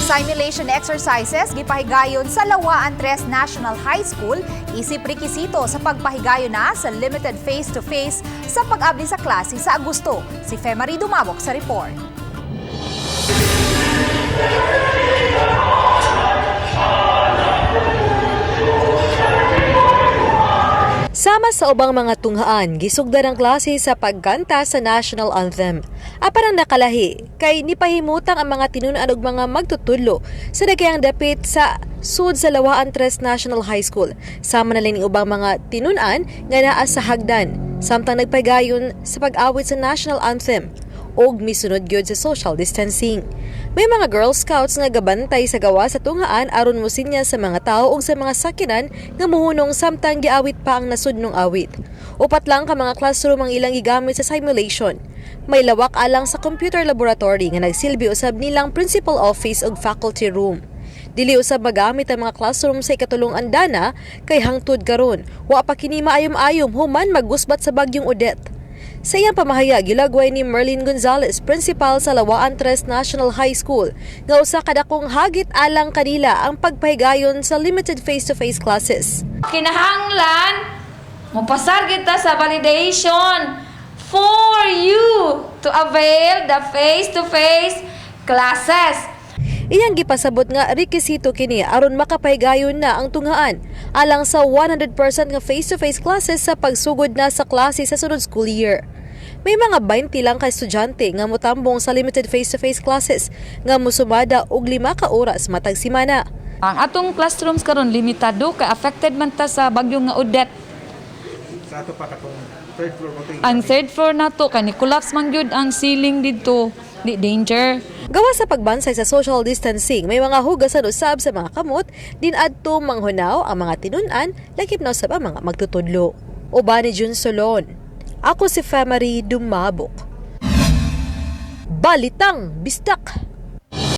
Simulation exercises gipahigayon sa Lawaan 3 National High School isip rekisito sa pagpahigayon na sa limited face-to-face sa pag-abli sa klase sa Agosto. Si Femary Dumabok sa report. Sama sa ubang mga tunghaan, gisugdan ang klase sa pagkanta sa national anthem. Apan ang nakalahi kay nipahimutang ang mga tinun-an og mga magtutudlo sa dagayang dapit sa sud sa Lawaan 3 National High School. Sama na lang ubang mga tinun-an nga naa sa hagdan samtang nagpagayon sa pag-awit sa national anthem og misunod gyud sa social distancing. May mga Girl Scouts nga gabantay sa gawa sa tunghaan aron mosinya sa mga tao ug sa mga sakyanan nga muhunong samtang giawit pa ang nasudnong awit. Upat lang ka mga classroom ang ilang gigamit sa simulation. May lawak alang sa computer laboratory nga nagsilbi usab nilang principal office ug faculty room. Dili usab magamit ang mga classroom sa ikatulong andana kay hangtod karon wa pa kini maayom-ayom human maggusbat sa bagyong Odette. Sa iyang pamahayag, gilagway ni Merlin Gonzalez, principal sa Lawaan 3 National High School, nga usa ka dakong hagit alang kanila ang pagpahigayon sa limited face-to-face classes. Kinahanglan mopasar kita sa validation for you to avail the face-to-face classes. Iyang gipasabot nga rekisito kini aron makapahigayon na ang tunghaan alang sa 100% nga face-to-face classes sa pagsugod na sa klase sa sunod school year. May mga 20 lang ka estudyante nga motambong sa limited face-to-face classes nga mosumada og 5 ka oras matag semana. Ang atong classrooms karon limitado kay affected man ta sa bagyo nga Odette. Sa ato pa katong third floor mo to. Ang third floor nato kay ni collapse man gyud ang ceiling didto. Di danger. Gawa sa pagbansay sa social distancing, may mga hugasan usab sa mga kamot, din adto manghunaw ang mga tinun-an, lakip na usab ang mga magtutudlo. Uban ni Jun Solon. Ako si Femary Dumabok. Balitang Bisdak!